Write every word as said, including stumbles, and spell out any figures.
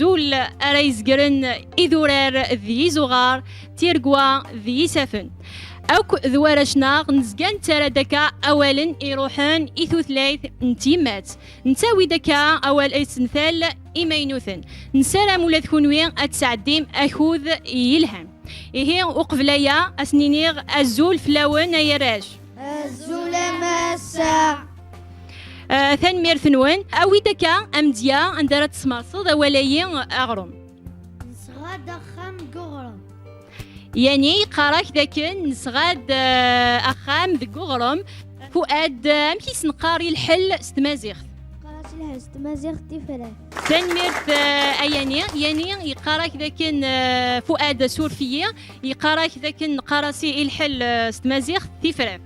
Azul ara izegren idurar d yizuɣar, tiregwa d yisaffen. Akk d warrac-nneɣ nezga nettarra-d akka awalen iruḥen i tutlayt n tyemmat. Nettawi-d akka awal asental imaynuten. Nessaram ula d kunwi ad tesɛeddim akud yelhan. Ihi, uqbel aya, ad sen-iniɣ azul fell-awen, ay arrac. Azul a massa. Ah, tanemmirt-nwen. Awi-d akka amedya anda ara tesmerseḍ awal-ayi aɣrum. Nesɣa-d axxam deg uɣrum. Yani yeqqar-ak dakken nesɣa-d, ah, axxam deg uɣrum. Fuad, ah, amek i s-neqqar i lḥell s tmaziɣt? Neqqar-as i lḥell s tmaziɣt tifrat. Tanemmirt, ah, a Yani. Yani yeqqar-ak dakken, ah, Fuad, suref-iyi, yeqqar-ak dakken neqqar-as i lḥell, ah, s tmaziɣt tifrat.